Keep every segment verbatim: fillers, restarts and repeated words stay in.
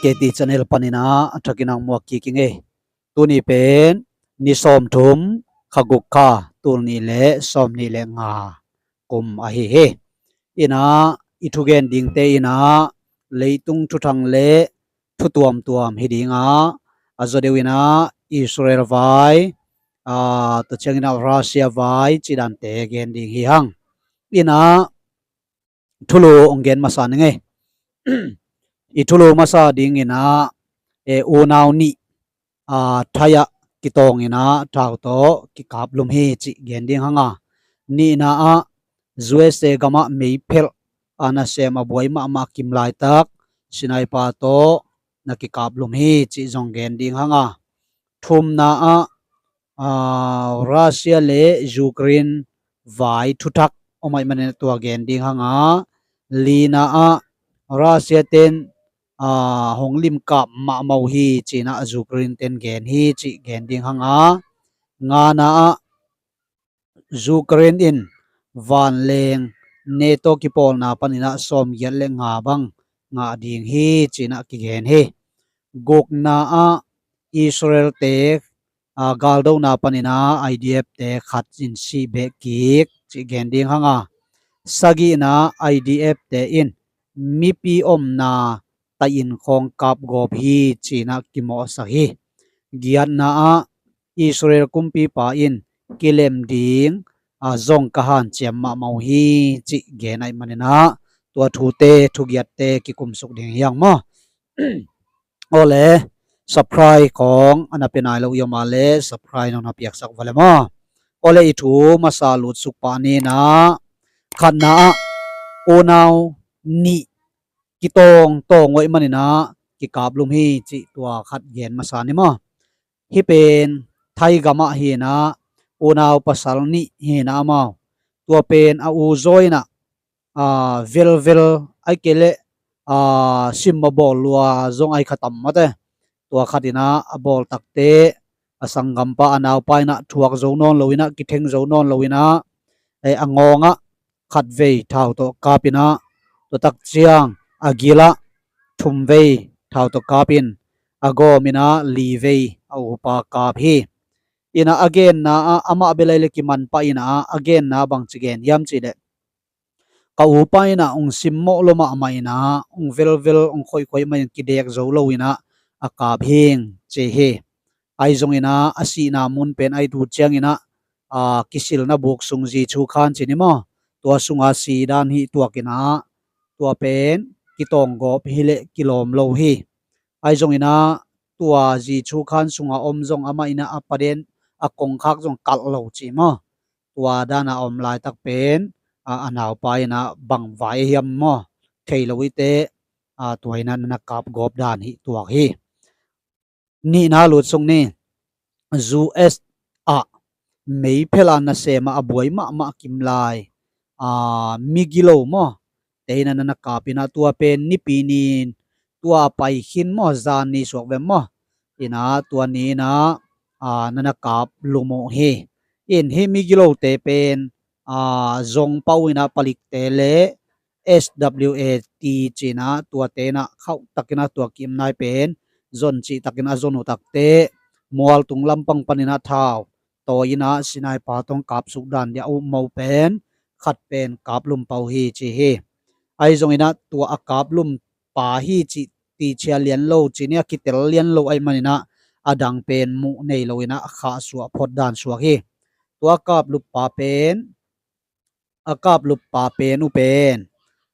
K T channel panin ah a thakin ang muak kik ing ei. Tuni pen ni sawmthum, kha guk kha, tul nih le sawmnih le nga kum ahi hi. Inah i thugen dingte inah leitung thuthang le thu tuamtuam hi ding a, a zaw deuh inah Israel vai, aa, tua ciang inah Russia vai cidante gen ding hi hang. Inah thulu hong gen masa ning ei. I thulu masa ding inah, e, unau nih, aa, thai ah kitawng inah thau tawh kikaplum hi cih gen ding hang a. Nihna ah U S A gamah meiphelh a nasem a buai mahmah kim laitak sniper tawh na kikaplum hi cih zong gen ding hang a. Thumna ah, aa, Russia le Ukraine vai thuthak om ahih manin tua gen ding hang a. Lina ah Russia ten, aa, hong limkap mahmah uh hi ci inah Ukraine ten gen hi cih gen ding hang a. Ngana ah Ukraine in vanleng NATO kipawlna panin ah sawmgiat le nga bang ngah ding hi ci inah kigen hi. Gukna ah Israel te, aa, galdona panin ah I D F te khat in sih beh kik cih gen ding hang a. Sagihna ah I D F te in mipi omna tai-in khawng kapgawp hi ci inah kimawhsak hi. Giatna ah Israel kumpipa in kilem ding, aa, zong ka hanciam mahmah uh hi cih gen ahih manin ah tua thute, thugiatte kikumsuk ding hi hang maw. Awle, subscribe khawng a na pia nai lo i om a leh subscribe nong na piaksak va le maw. Awle, i thu masa lutsuk pah ni inah, khatna ah unau nih kitawng tawng uh ahih manin ah kikaplum hi cih tua khat gen masa ni maw. Hih pen Thai gamah hi inah unau pasal nih hi inah amau, tua pen a u zaw inah, aa, velvel ahih kei leh, aa, sim a bawl lua zong ahi kha tam mate. Tua khat inah a bawl takte a sanggampa a naupa inah thuak zo nawn lo inah, kitheng zo nawn lo inah, e, a ngawng ah khat vei thau tawh kap inah, tua tak ciang a gil ah thum vei thau tawh kap in, a gawm inah li vei a upa kap hi. Inah a genna ah amah bel ahih leh kiman pah inah a genna bangci gen hiam cih leh, ka upa inah hong simmawh lua mahmah inah, hong velvel, hong khoihkhoih mah in kidek zo lo inah a kap hing ci hi. Ahi zong inah a sihna mun pen ahi tu ciang inah, aa, kisilna buk sung Jesu khan ci ni maw, tua sunga si dan hi tuak inah, tua pen kitawng gawp hi leh kilawm lo hi. Ahi zong inah tua Jesu khan sunga om zong amah inah a paden a kongkhak zong kalh lo ci maw. Tua dan a om laitak pen, aa, a naupa inah bang vai hiam maw thei lo hi teh, aa, tua inah na na kapgawp dan hi tuak hi. Nihna lutsuk ni, U S ah meiphelh a nasem a buai mahmah kim lai, aa, migilo maw, te inah na na kap inah tua pen Nipi ni-in tua a pai khin maw, zan ni suak ve maw, inah tua ni inah, aa, na na kaplum uh hi. In hih migilote pen, aa, zong pah uh inah palikte le S W A T ci inah tuate inah khauh tak inah tua ki-im nai pen zon cih tak inah a zon uh takte, mualtung lampang panin ah thau tawi inah sniper tawh hong kapsuk dan dia uh mo pen khat pen kaplum pah uh hi ci hi. Ahi zong inah tua a kaplum pa hi cih tichia lian lo, ci ni a kitel lian lo ahih manin ah a dang pen muh nei lo inah a khahsuah phot dan suak hi. Tua a kaplup pa pen, a kaplup pa pen uh pen,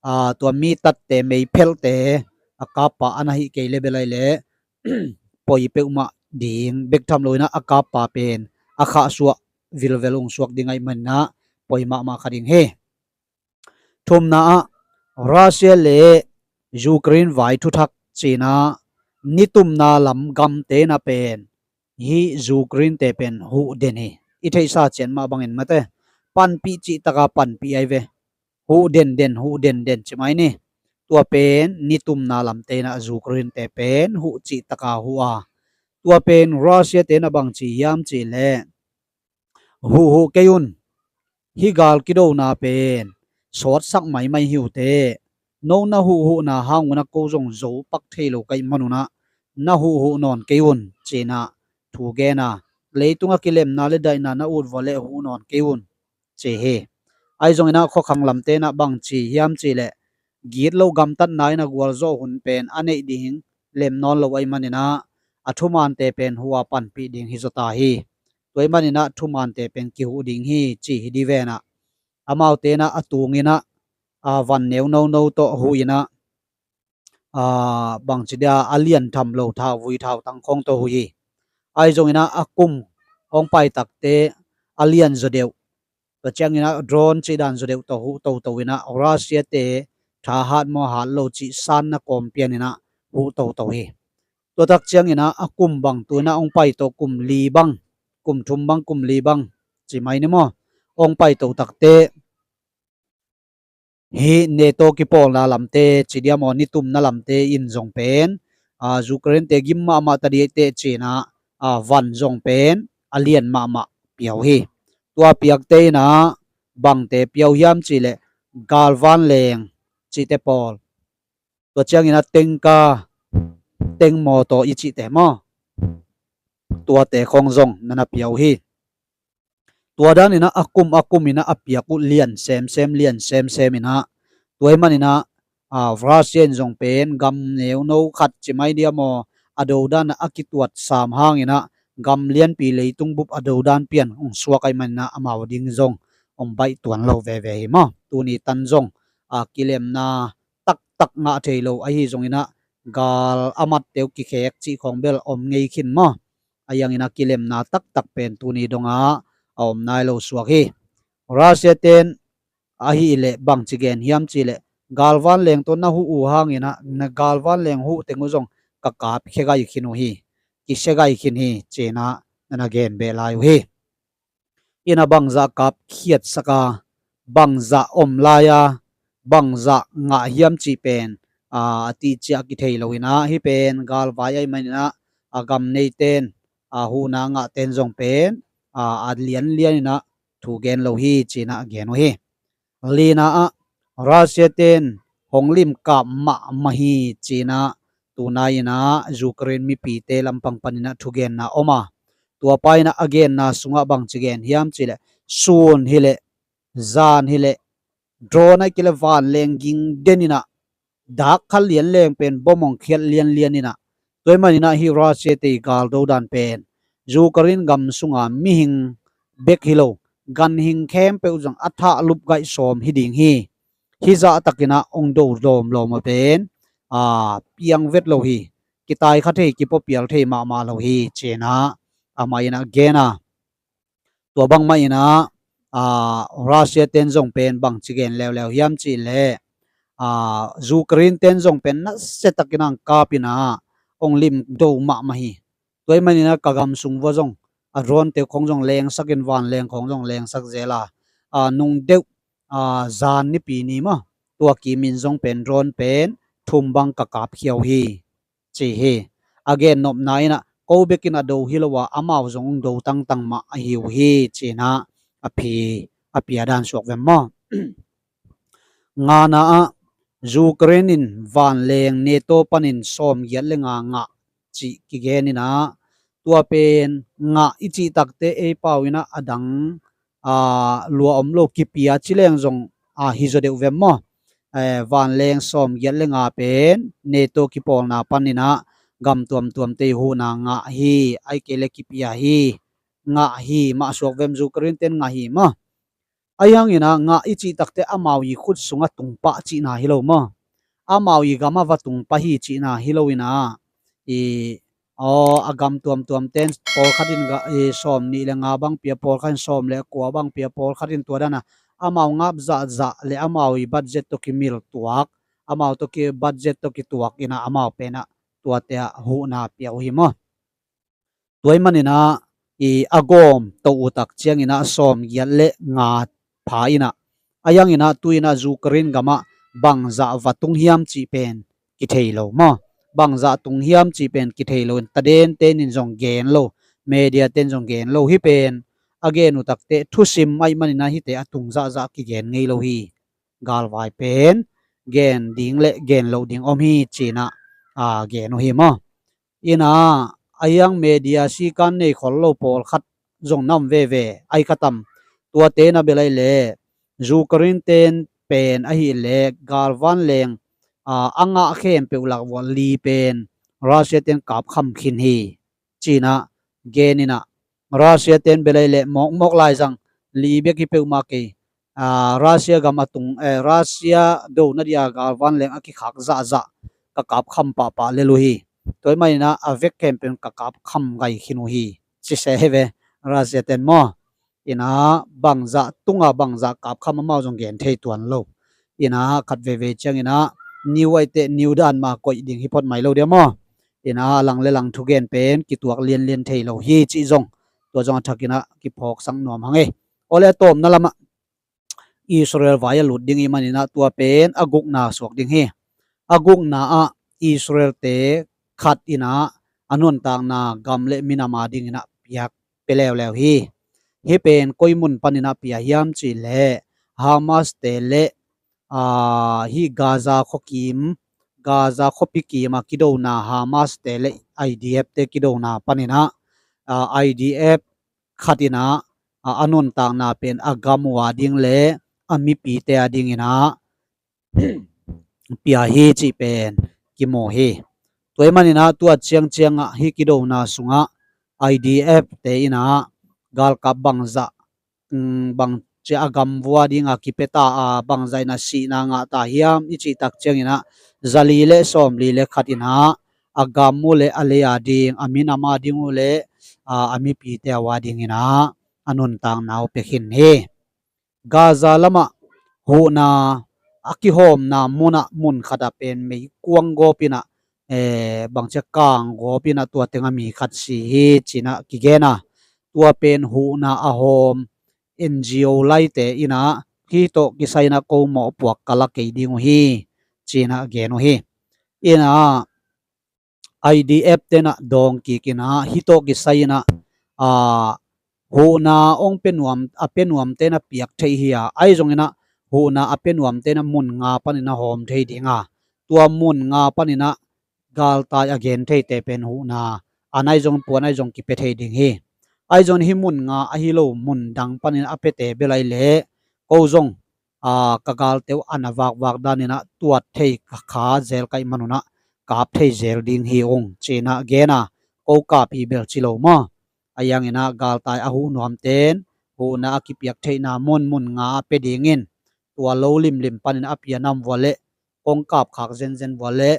aa, tua mi tatte, meiphelhte a kappa a na hih kei leh bel ahih leh poi peuhmah ding bek tham lo inah a kappa pen a khahsuah vilvel hong suak ding ahih manin ah poi mahmah kha ding hi. Thumna ah Russia le Ukraine vai thuthak ci inah nitumna lam gamte inah pen hih Ukraine te pen huh den hi. I theihsa ciat mah bangin mate, panpih cih taka panpih ahi ve. Huh den den, huh den den ci mai ni. Tua pen nitumna lamte inah Ukraine te pen huh cih taka huh a, tua pen Russia te inah bang ci hiam cih leh, huhhuh kei un. Hih gal kidona pen sawtsak maimai hi uh teh, no na huhhuhna hang unah ko zong zo pak thei lo ka hih manunah na huhhuh nawn kei un, cinah thu gena, leitungah kilemna le daihna na ut vua le huh nawn kei un, ci hi. Ahi zonginah khuakhang lamtenah bang ci hiam cihleh, gitlo gamtatna inah gualzawh hun pen a neih ding lem nawn lo ahi maninah a thumante pen huh a panpih ding hi zawta hi. Tua ahi maninah thumante pen kihuh ding hi, ci hi di venah, amaute inah a tunginah a van neu nono tawh huh inah, a, bangci dia a lian tham lo thauvui thautang khawng tawh huh hi. Ahi zonginah a kum hong pai takte a lian zaw deuh, tua cianginah drone cih dan zaw deuh tawh huh toto inah Russia-te thahat maw hat lo cih sanna kawm pianinah huh toto hi. Tua tak cianginah a kum bang tu inah hong pai tawh kum li bang, kum thum bang, kum li bang ci mai ni maw, hong pai to takte hih NATO kipawlna lamte ci dia maw, nitumna lamte in zong pen, a, Ukraine-te gim mahmah ta dih teh cinah, a, van zong pen a lian mahmah pia uh hi. Tua piakte inah bangte pia uh hiam cihleh, galvanleng cihte pawl, tua cianginah tengka, tengmawtaw i cihte maw, tuate khawng zong na na pia uh hi. Tua daninah a kum a kum inah a piak uh lian semsem, lian semsem inah, tua ahi maninah, a, Russia in zong pen gam neuno khat ci mai dia maw, a dodan a kituat sam hanginah gam lianpi leitung bup a dodan pian hong suak ahi maninah amau ding zong hong baih tuan lo veve hi maw. Tuni tan zong, a, kilemna taktak ngah thei lo ahi zonginah gal a matte uh kikhek cih khawng bel om ngei khin maw. A yanginah kilemna taktak pen tuni dongah a om nai lo suak hi. Russia-ten ahih leh bangci gen hiam cihleh, galvanleng tawh na huh uh hanginah na galvanleng huh teng uh zong ka kapkhia gai khin uh hi, kisia gai khin hi, cinah na na gen beh lai uh hi. Inah bangzah kapkhiatsak a, bangzah om lai a, bangzah ngah hiam cih pen, a, a tihciah kithei lo inah, hih pen galvai ahi maninah a gam neiten, a, huhna ngahten zong pen, a, a lianlian inah thu gen lo hi, cinah a gen uh hi. Lina ah, Russia-ten hong limkap mahmah hi, cinah tunai inah Ukraine mipite lampang paninah thugenna om a, tua pa inah a genna sungah bangci gen hiam cihleh, sun hileh, zan hileh, drone ahih kei leh vanleng ging den inah, dak kha lianleng pen bom hong khiat lianlian inah, tua ahi maninah hih Russia-te galdo dan pen Ukraine gam sunga mihing bek hi lo, ganhing khempeuh zong a thah lup gaih sawm hi ding hi. Hih zahtakinah hong do lawmlawm a pen, a, piang vet lo hi. Kitai kha thei, kipawpial thei mahmah lo hi, cinah amah inah gen a. Tua bangmah inah, a, Russia-ten zong pen bangci gen leuleu hiam cihleh, a, Ukraine-ten zong pen nasiatakinah hong kap inah hong limdo mahmah hi. Tua ahi maninah ka gam sung vua zong a drone-te khawng zong lengsakin, vanleng khawng zong lengsak zel a, a, nung deuh, a, zan nipi ni maw, tua kimin zong pen drone pen thum bang ka kapkhia uh hi, ci hi. A gennopna inah ko bekin a do hi lo a, amau zong hong do tangtang mah ahi uh hi, cinah a phi, a pia dan suak vem maw. Ngana ah, Ukraine in vanleng NATO panin sawmgiat le nga ngah cih kigen inah, tua pen ngah i cih takte ei pau inah a dang, a, lua om lo, kipia ci leng zong, a, hi zaw deuh vem maw. Eh, vanleng sawmgiat le nga pen NATO kipawlna paninah gam tuamtuamte huhna ngah hi, ahih kei leh kipia hi, ngah hi mah suak vem, Ukraine-ten ngah hi maw. Ahi hanginah ngah i cih takte amau i khut sungah tung pah cihna hi lo maw. Amau i gamah va tung pah hi cihna hi lo inah, i, aw, a gam tuamtuamten pawlkhat in ga, i, sawm nih le nga bang pia, pawlkhat in sawm le kua bang pia, pawlkhat in tua dana amau ngap zahzah le amau i budget tawh kimil tuak, amau tawh ki budget tawh kituak inah amau penah tuate ah huhna pia uh hi maw. Tua ahi maninah, i, a gawm to uh tak cianginah sawmgiat le nga pha inah, ahi hanginah tu inah Ukraine gamah bangzah va tung hiam cih pen kithei lo maw. Bangzah tung hiam cih pen kithei lo in, tadenten in zong gen lo, media-ten zong gen lo, hih pen a gen uh takte thusim ahi maninah hihte a tung zahzah kigen ngei lo hi. Galvai pen gen ding le gen loh ding om hi, ci-in ah, a, gen uh hi maw. In ah, a hiang media sikan nei khol lo pawlkhat zong na om veve, ai khatam. Tuate na bia lai le, Ukraine ten pen ahih leh galvan leng, a, a ngah khempeuh lak vua li pen Russia ten kap kham khin hi, ci-in ah gen in ah, Russia ten bia lai le mawkmawk lai zang, li bek hi peuhmah kei, a, Russia gam a tung, eh, Russia do nadia galvan leng a kikhak zahzah ka kap kham pahpah lel uh hi. Tua ahih manin ah a vek khempeuh ka kap kham gai khin uh hi, ci se hi ve, Russia ten maw. In ah bangzah tunga bangzah kap kham amau zong gen thei tuan lo. In ah khat veivei ciangin ah niu aite niu dan mah koih ding hi phot mai lo dia maw. In ah lang le lang thugen pen kituak lianlian thei lo hi cih zong, tua zong a thakin ah kiphawksak nuam hang e. Awle, a tawpna lamah Israel vai a lut ding ahih manin ah tua pen a gukna suak ding hi. A gukna ah Israel-te khat in ah a nuntakna gam le minam a dingin ah piak pia leuleu hi. Hih pen koi mun panin ah pia hiam cih leh Hamas-te le, aa, hih Gaza khuakim, Gaza khuapi kim a kidona Hamas-te le I D F-te kidona panin ah, aa, I D F khat in ah, aa, a nuntakna pen a gam uh a ding le a mipite a dingin ah pia hi cih pen kimu hi. Tua ahih manin ah tua ciangciang ah hih kidona sungah I D F-te in ah galkap bangzah, mm, bangci a gam vua ding a kipia ta a, bangzah in ah sihna ngah ta hiam i cih tak ciangin ah zali le sawmli le khat in ah a gam uh le a lei a ding, a minam a ding uh le, aa, a mipite uh a dingin ah a nuntakna uh pia khin hi. Gaza lamah huhna a kihawmna munah mun khatah pen meikuang gawp in ah, eh, bangci a kang gawp in ah tua tengah mi khat si hi ci-in ah kigen a, tua pen huhna a hawm N G O laite in ah, hih tawh kisai in ah ko mawhpuak ka la kei ding uh hi, ci-in ah gen uh hi. In ah I D F ten ah dawng kik in ah hih tawh kisai in ah, aa, huhna hong pia nuam, a pia nuamte in ah piak theih hi a, ahi zongin ah huhna a pia nuamte in ah mun nga panin ah hawm thei ding a, tua mun nga panin ah galtai a gen theite pen huhna an ahi zong puan ahi zong kipia thei ding hi. Ahi zongin hih mun nga ahi lo mun dang panin a piate bia lai leh ko zong, aa, ka galte uh an a vakvak danin ah tuat thei kha zel ka hih manun ah kap thei zel ding hi ung ci-in ah gen a, ko kap hi bel ci lo maw. A hiangin ah galtai a huh nuamten huhna a kipiak theihna mun mun nga a pia dingin tua lo limlim panin a pia nam vua le kong kap khak zenzen vua le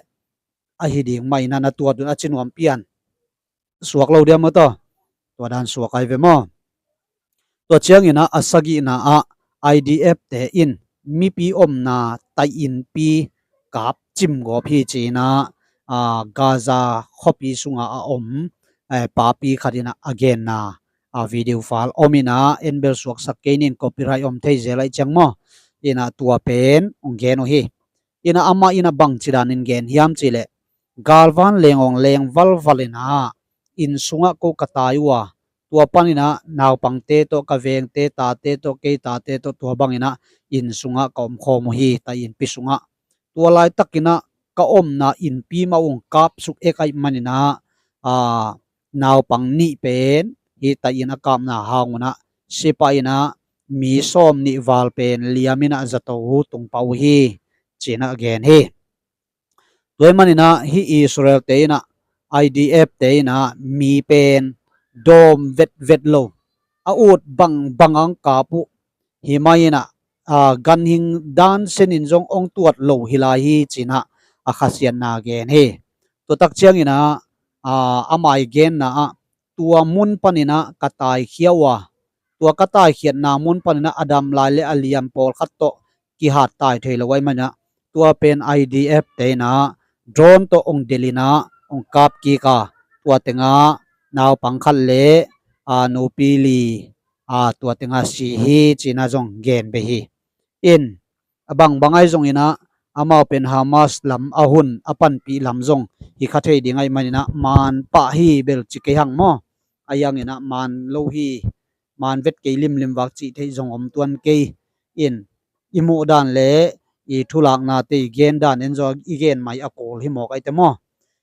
ahi ding mah in ah na tuat un a ci nuam pian suak lo diam maw taw. Tua dan suak ai ve maw. Tua ciangin ah a sagihna ah I D F-te in mipi omna tai innpi kap cim gawp hi ci-in ah, aa, Gaza khuapi sungah a om, eh, papi khat in ah a genna, aa, video file om in ah en bel suaksak kei ning, copyright om thei zel ahih ciang maw. In ah tua pen hong gen uh hi. In ah amah in ah bangci danin gen hiam cih leh, galvan leng hong leng valval in ah inn sungah ko ka tai uh a, tua panin ah naupangte tawh, ka vengte tate tawh, kei tate tawh tua bangin ah inn sungah ka omkhawm uh hi, tai innpi sungah. Tua laitakin ah ka omna innpi mah uh hong kapsuk ek ahih manin ah, aa, naupang nih pen hih tai inn a kapna hang un ah si pah in ah mi sawmnih val pen liam in ah zato uh tung pah uh hi ci-in ah gen hi. Tua ahih manin ah hih Israel-te in ah, I D F-te in ah mi pen dawm vetvet lo, a ut bangbang ang kap uh, hi mai in ah, aa, ganhing dan senin zong hong tuat lo hi lai hi ci-in ah a khasiatna gen hi. Tua tak ciangin ah, aa, a mai genna ah tua mun panin ah ka taikhia uh a, tua ka taikhiatna mun panin ah a dam lai le a liam pawlkhat tawh kihat tai thei lo ahih manin ah tua pen I D F-te in ah drone tawh hong delh in ah hong kap kik a, tua tengah naupang khat le, aa, nupi li, aa, tua tengah si hi ci-in ah zong gen beh hi. In, a bangbang ahi zongin ah amau pen Hamas lam a hun a panpih lam zong hi kha thei ding ahih manin ah man pah hi bel ci kei hang maw. A hiangin ah man lo hi, man vet kei limlim vak cih theih zong om tuan kei. In, i muh dan le i thulaknate i gen dan en zong i gen mai a kul hi mawk aite maw.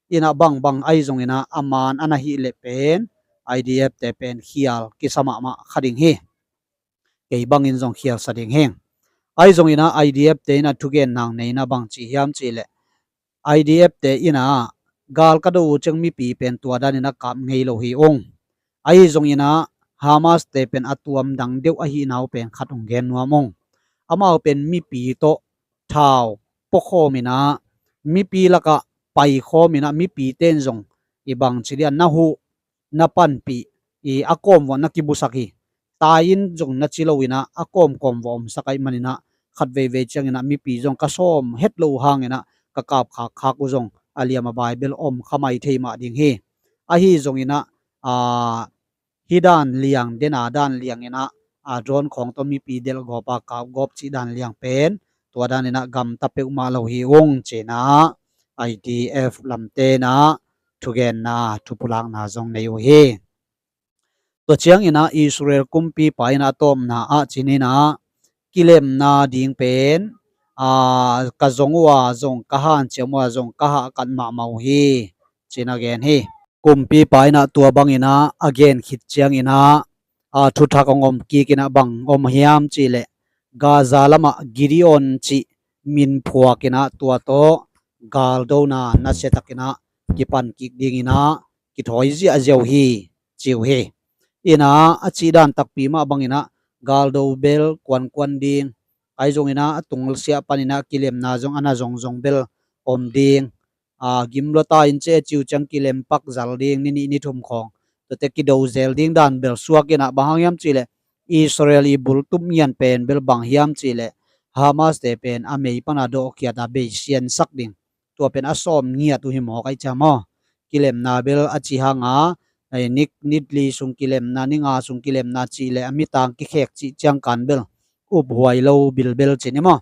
Inah bangbang ahi zonginah a man a na hih leh pen IDF te pen khial kisa mahmah kha ding hi. Kei bangin zong khialsa ding hi. Ahi zonginah IDF te inah thugen nang neina bang ci hiam cihleh, IDF te inah gal ka do uh ciang mipi pen tua daninah kap ngei lo hi ung. Ahi zonginah Hamas te pen a tuam dang deuh ahihna uh pen khat hong gen nuam ung. Amau pen mipi tawh thau puakhawm inah, mipi lakah paikhawm inah, mipi ten zong i bang ci dia na huh na panpih i a kawmvawh na kibusak hi. Tai-in zong na ci lo inah a kawmkawm va omsak ahih maninah khat veivei cianginah mipi zong ka sawm het lo uh hanginah ka kapkhakkhak uh zong a liam a bai bel om kha mai thei mah ding hi. Ahi zonginah a, hih dan liang, dena dan lianginah a, drone khawng tawh mipi delhgawp a kapgawp cih dan liang pen tua daninah gamta peuhmah lo hi ung cinah IDF lamtenah thugenna thupulakna zong nei uh hi. Tua cianginah Israel kumpipa inah a tawpna ah cininah kilemna ding pen a, ka zong uh a zong ka hanciam uh a zong ka hahkat mahmah uh hi cinah gen hi. Kumpipa inah tua banginah a gen khit cianginah a, thuthak hong om kikinah bang om hiam cihleh, Gaza lamah Gideon cih min phuakinah tua tawh galdona nasiatakinah kipan kik dinginah kithawi ziahziah uh hi ci uh hi. Inah a cih dan takpi mah banginah galdo bel kuankuan ding, ahi zonginah a tungsiah paninah kilemna zong a na zongzong bel om ding. A, gimlua ta in ceh ci uh ciang kilempak zal ding ni nih ni thum khawng, tuate kido zel ding dan bel suak inah, bang hang hiam cihleh Israel i bultup ngian pen bel bang hiam cihleh Hamas te pen a mei pana dawhkhiat a bei siansak ding. Tua pen a sawm ngiat uh hi mawk ahi ciang maw. Kilemna bel a ci hanga, ai, ni, ni li sung kilemna, ni nga sung kilemna cihleh a mitang kikhek cih ciangkan bel uphuai lo bilbel ci ni maw.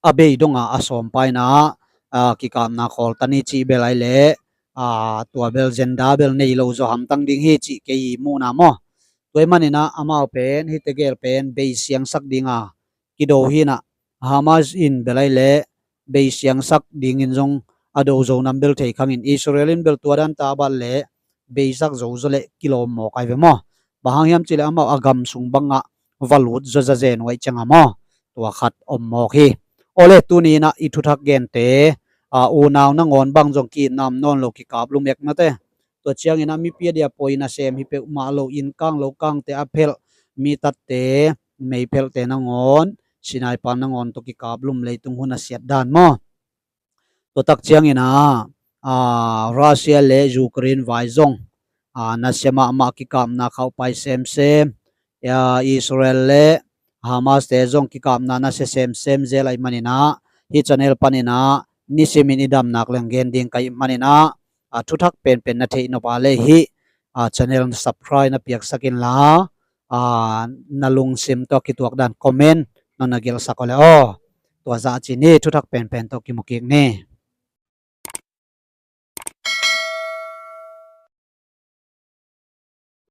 A bei donga a sawm paina, a, kikapna khawl ta ni cih bel ai leh, a, tua bel zenda bel nei lo zaw hamtang ding hi cih kei i muhna maw. Tua ahih maninah amau pen hihte gel pen bei siangsak dinga kido hinah, Hamas in bel ai leh bei siangsak dingin zong a do zo nam bel thei khangin, Israel in bel tua dan ta a bat leh beisak zo zaw leh kilawm mawk ai ve maw. Bang hang hiam cihleh amau a gam sung bangah va lut zaw zazen uh ahi cianga maw. Tua khat om mawk hi. Awle, tuni inah i thuthak gente, a, unau nangawn bang zong ki-itna om nawn lo kikaplum eknate. Tua cianginah mipi a dia poi nasem hi peuhmah lo, inn kang lo kangte a phelh, mi tatte, mei phelhte nangawn, Sinai pan nangawn tawh kikaplum leitung hun a siat dan maw. Tua tak cianginah, a, Russia le Ukraine vai zong, a, nasia mahmah kikapna khauhpai semsem, a, Israel le Hamas te zong kikapna nasia semsem zel ahih maninah, hih channel paninah nisimin i damnak leng gen ding ka hih maninah, a, thuthak penpen na theih nop a leh hih, a, channel subscribe na piaksak inla, a, na lungsim tawh kituak dan comment nong na gelhsak aw le aw. Tua zah ci ni, thuthak penpen tawh kimu kik ni.